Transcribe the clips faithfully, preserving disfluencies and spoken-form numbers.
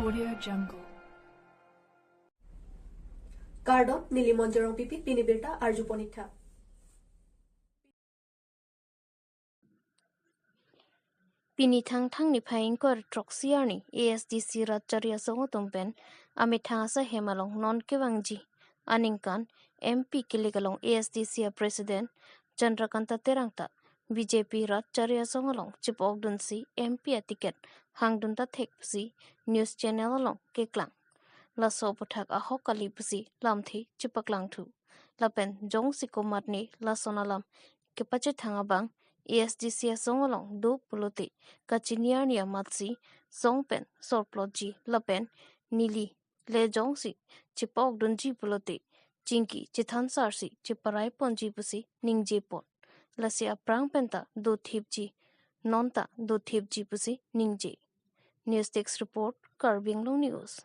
Audio Jungle. Kardom, neli Monjorong Pipi, pini birta arjupon ik tha. Pini Thangthang niphai ingkoi throksi arni A S D C rat chari asong atum pen amethang asai hem along non kevangji aningkan M P kilik along A S D C a President Chandrakanta Terang ta B J P rat chari asong along chipokdunsi M P a ticket hangdun ta thek pusi news channel along keklang. Laso aputhak ahok kali pusi lamthe chipaklang thu. Lapen jongsi komatne lason alam kepachethang abang A S D C asong along do pulote kachini arni amatsi song pen sorplotji lapen neli le jongsi chipokdunji pulote chingki chethan sarsi chiparai ponji pusi ningjepon. Lasi aphrang pen ta dothipji, non ta dothipji pusi ningje. News Desk Report, Karbi Anglong News.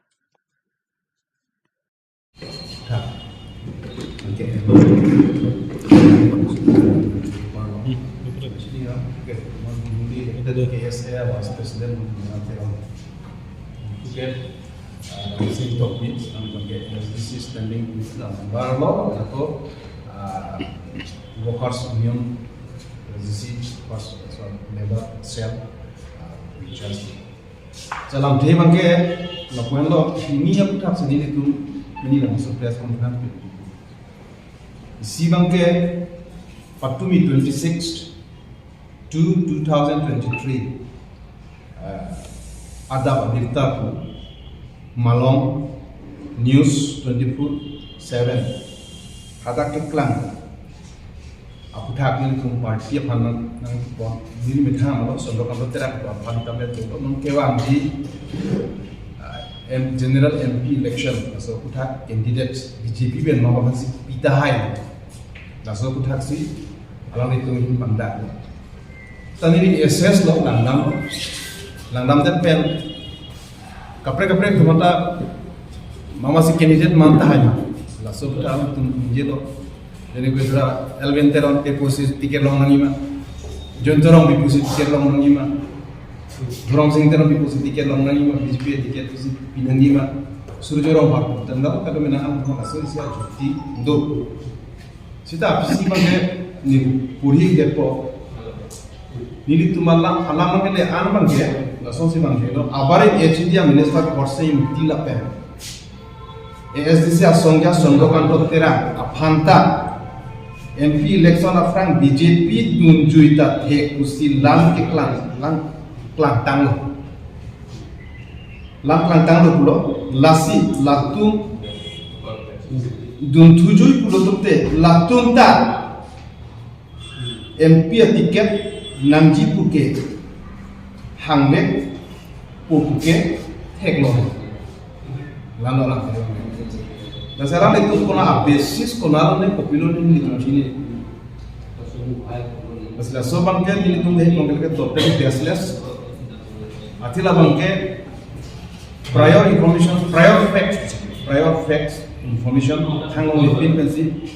K S A Vice President, uh, Sing Tokbi, ang ke S D C Standing Committee member lo, ako, uh, Workers Union, S D C, first, so, Labour Cell, uh, in charge. Salam the bangke, lapuan lo, ini yang puthak sendiri tu, ini langsung press conference. Isi bangke, patumi twenty-sixth to two thousand twenty-three, eh, adap abirta pu Malong News twenty-four seven hadak keklang aputhak nelitum party aphan nang, nangpon, neli methang alo Chandrakanta Terang aphan tame to non kevangji, eh, M, general M P election, laso aputhak candidate B J P pen mama si pita hai. Laso aputhak si alanglitum ahin pangdak. Ta neli assess lo langdam, langdam det pen kaprek kaprek atum ta mama si candidate man tahai ma. Laso aputhak alanglitum ningje lo. Jadi gue sura Elwin Teron ke pusi ticket long nangji ma, Jayanta Rongpi pusi ticket long nangji ma, Dhoromsing Teron pi pusi ticket long nangji ma, B J P ticket pusi pi nangji ma, Surjya Rongphar pu tanda kado mena ang laso isi ajukti do. Seta aphi si bangke neli puri depo. Nelitum alam, alam bangke le an bangke, laso si bangke lo. Abar H D A minister Khorsing Engti lapen A S D C asong ja Chandrakanta Terang aphan ta M P election aphrang B J P dunjui ta thek pusi lam keklang, lam klangtang lo. Lam klangtang lo pulo, lasi latum dunthujui pulo tokte, latum ta M P a ticket nangji puke, hangvek po puke, thek lo. Lalo lang. Dan sekarang itu kona basis kona lo ne kopilo ne nelitum chini. Bas laso bangke nelitum dei bangke ke totally baseless. Athe la bangke prior information, prior facts, prior facts information thanglong ipin pensi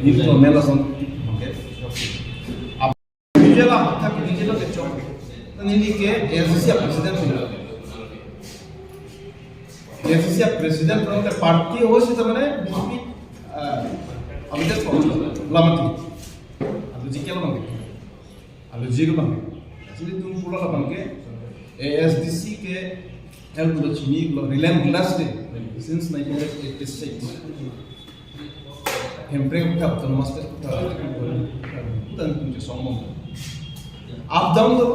nelitum mela son bangke. Ap-, neli la mathak neli la kechok. Neli ke A S D C president sila. A S D C president from the party ho sita mane, uh, abide ko lamati. Alogical bangke. Alogical bangke. Actually, nelitum pulo la bangke, A S D C ke, el pulo chini, pulo relentlessly, since nineteen eighty-six. Hemprek puthak, autonomous state puthak, puthak nelitum chesong bom. Up down do,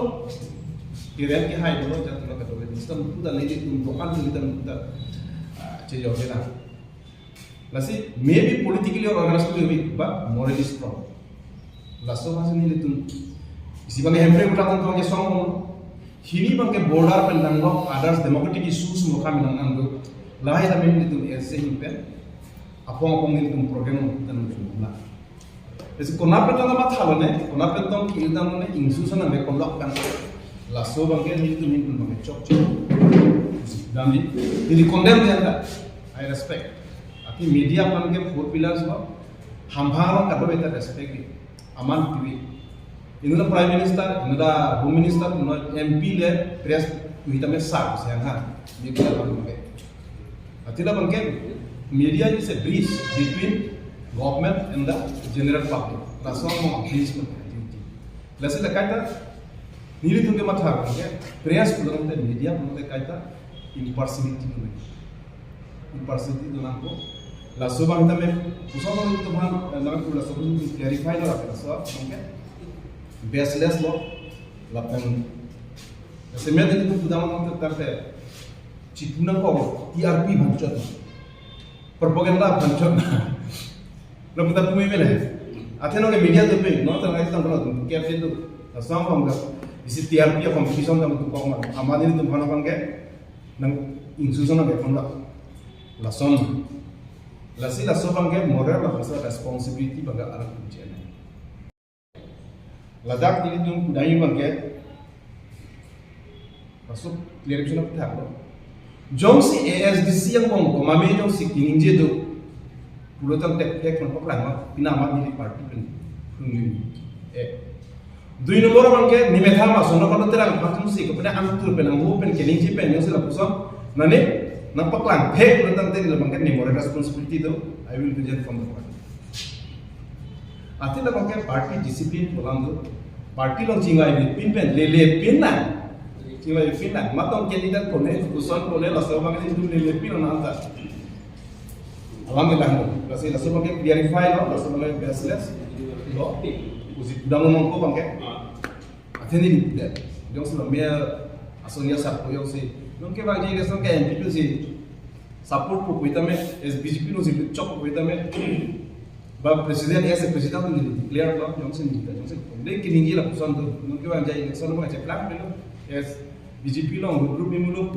kiren ke hai do, jat lo kato, system puthak nelitum, dokan nelitum puthak, ah, chejor ke na. Lasi, maybe politically or organized to be weak, but morally strong. Laso bangsi nelitum. Isi bangke Hemprek puthak nelitum chesong bom. Hini bangke border pen danglok others democratic issues mo kami nang nangdo. Lahai ta nelitum ese himpen. Apong apong nelitum program nang nangdo. Isi kona pen tong mathalo ne, kona pen tong ki-il tang ne, ingsu sana me kolok kan. Laso bangke nelitum hin bangke chokche. Dan di, di condemn dia da. I respect. Athe media aphan ke four pillars lo. Hamphang lo kado beta respect di. Aman pivi. Inut la Prime Minister, inut la Home Minister, inut la M P le press Hui tame sa ko siang ha, media abang ke. Atila abang ke, media is a bridge between government and the general public. Laso mo bridge ko duty. Lasi la kaita, nelitum ke matha abang ke, press pulote, media pulote kaita impartiality pulo. Impartiality do nangkok. Laso abang tame, pusat nelitum aphan, eh, nangkok laso abang clarify lo, laso abang ke baseless lo, lapen. Semet nelitum pudam nangkok tangte, chipu nangkok, T R P aphan chot, propaganda aphan chot. Lo puta pumi mele. Athe non ke media atum pen, non tang ai tang kono atum, K F C atum. Laso abang ke, isi T R P a competition tame atum kok ma. Amat nelitum aphan abang ke, nang institution nang ke pon la. Lason. Lasi laso abang ke moral laso responsibility abang ke arat atum chena. Ladak nelitum pudam abang ke, laso clarification aphuthak lo. Jongsi A S D C angbong komame jongsi keningje do pulo tangte thek nangpaklang ma, pini amat neli party pen phunjun. Eh. Dui nombor abang ke, ne methang ma, sono kono terang patum si, kopine angtur pen, anghu pen, keningje pen, jongsi lapuson, nane, nangpaklang thek pulo tangte neli abang ke ne moral responsibility do, I will resign from the party. Athe labang ke party discipline pu alam do. Party along chingvaipin pen, lele pin nang. Chingvaipin nang. Matong candidate kone, koson kone, laso abang ke nelitum lele pin nang ta. Alam ke lang do. Lasi laso abang ke clarify lo, laso abang ke baseless lo. Usi pudam nangkok abang ke. Athe neli pudet. Jongsi lo me ason ya sap ko jongsi. Non kevangji election ke M P P si support ko pu tame, as B J P along si chok ko pu tame. Ba president, as a president neli declare lo, jongsi neli, jongsi. Neli keningje lapuson do. Non kevangji election abang cheplang pelo. As B J P along group ni mulo.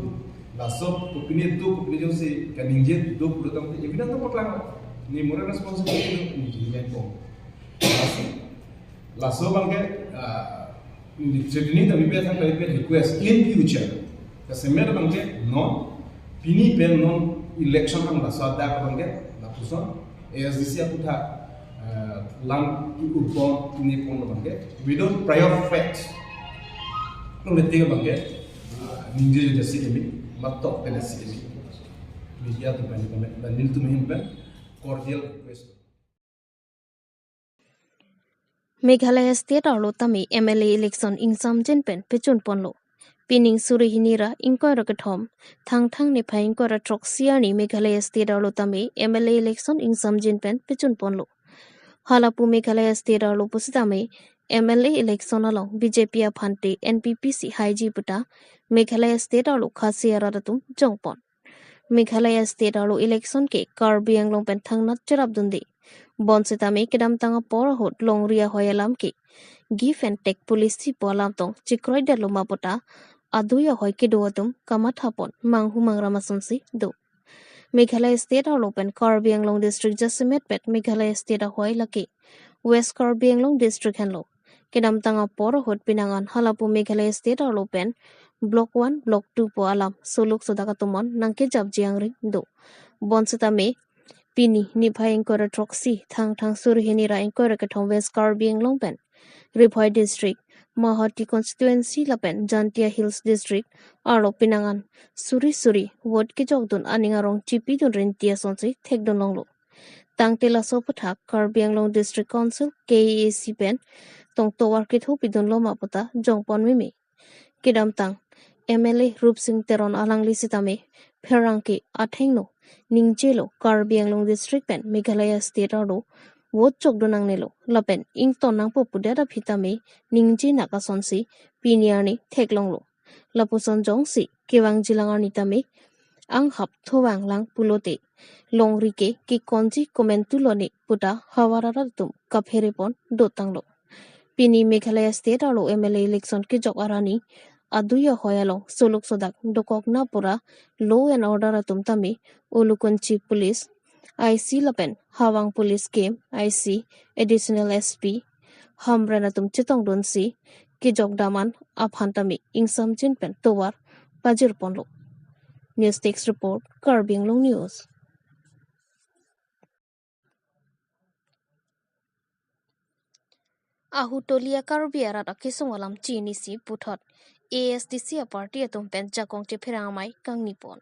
Laso kopine do, kopine jongsi keningje do pulo tangte. Evidence to paklang. Ne moral responsibility do, neli keningje ko. Lasi, laso abang ke, ah, neli threatening tame pi thang, tame pi request in future. Kasemet abang ke non, pini pen non election ang laso adak abang ke, lapuson, A S D C aputhak, ah, lang ki urpon, pini pon abang ke, without prior facts. Nonke abang ke, ah, ningje jasi kami, matok pen si kami. Media atum pen kami, dan nelitum ahin pen, cordial request. Meghalaya State arlo tame M L A election ingsamjin pen pechun ponlo. Pining suri hini ra ingkoi ra kethom, Thangthang niphai ingkoi ra throksi arni Meghalaya State arlo tame M L A election ingsamjin pen pechun ponlo. Halapu Meghalaya State arlo pusitame M L A election along B J P aphan te N P P si haiji puta Meghalaya State arlo Khasi arat atum jongpon. Meghalaya State arlo election ke Karbi Anglong pen thangnat cherapdunde. Bonsitame kedamtang apor ahut longri ahoi alam ke give and take policy pu alam tong chekroidetlo ma puta adui ahoi kedo atum kamathapon manghu mangram asonsi do. Meghalaya State arlo pen Karbi Anglong District jasemet pet Meghalaya State ahoi lake West Karbi Anglong District henlo. Kedamtang apor ahut pinangan halapu Meghalaya State arlo pen Block one, Block two pu alam soluk sodak atum an nangkejapji angring do. Bonsitame pini niphai ingkoi ra throksi, Thangthang suri hini ra ingkoi ra kethom West Karbi Anglong pen Ri Bhoi District, Maihamri Constituency lapen Jaintia Hills District arlo pinangan suri suri vote kejokdun aning arong chipidun rinti asonsi thekdun longlo. Tangte laso aputhak Karbi Anglong District Council, K A A C pen tong tovar ketho pidunlo ma puta jongpon meme. Kedamtang M L A Rupsing Teron alangli sitame pherangke athengno ningjelo Karbi Anglong District pen Meghalaya State arlo vote chokdun nangnelo lapen ington nangpo pudet aphi tame ningje nak asonsi pini arni theklonglo. Lapuson jongsi kevangjilang arni tame anghap thovanglang pulote longri ke kekonji komantu lone puta havar arat atum kapherepon dotanglo. Pini Meghalaya State arlo M L A election kejok arni adui ahoi along soluk sodak dokok na pura law and order atum tame Ulukunchi Police, I C lapen Hawang Police Camp, I C, Additional S P Hamren atum chetongdunsi kejok dam an aphan tame ingsamjin pen tovar pajirponlo. News Desk Report, Karbi Anglong News. Ahutoli a-Karbi arat akesung alam chinisi puthot A S D C a party atum pen jakong chepherang amei kangni pon.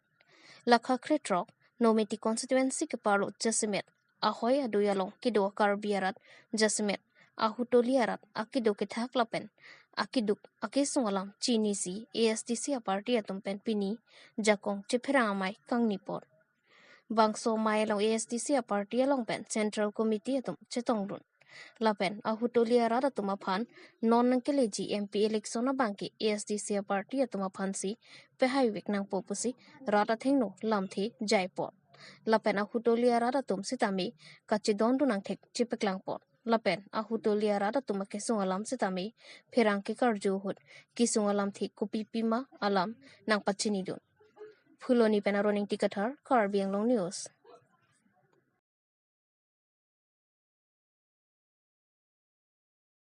Lakha krethrok Nomati constituency keparlo jasemet ahoi adui along kedo Karbi arat jasemet Ahutoli arat akedo kethak lapen akeduk akesung alam chinisi A S D C a party atum pen pini jakong chepherang amei kangni pon. Bangso amei along A S D C a party along pen Central Committee atum chetongdun. Lapen Ahutoli arat atum aphan non nangkeleji M P election abangke A S D C a party atum aphansi pehaivek nangpo pusi rat athengno lamthe jaipon. Lapen Ahutoli arat atum sitame kachedondun angthek chepeklang pon. Lapen Ahutoli arat atum akesung alam sitame pherang kekarju ahut kesung alamthe kopipima alam nangpachinidun. Phuloni pen Aron Ingti Kathar, Karbi Anglong News.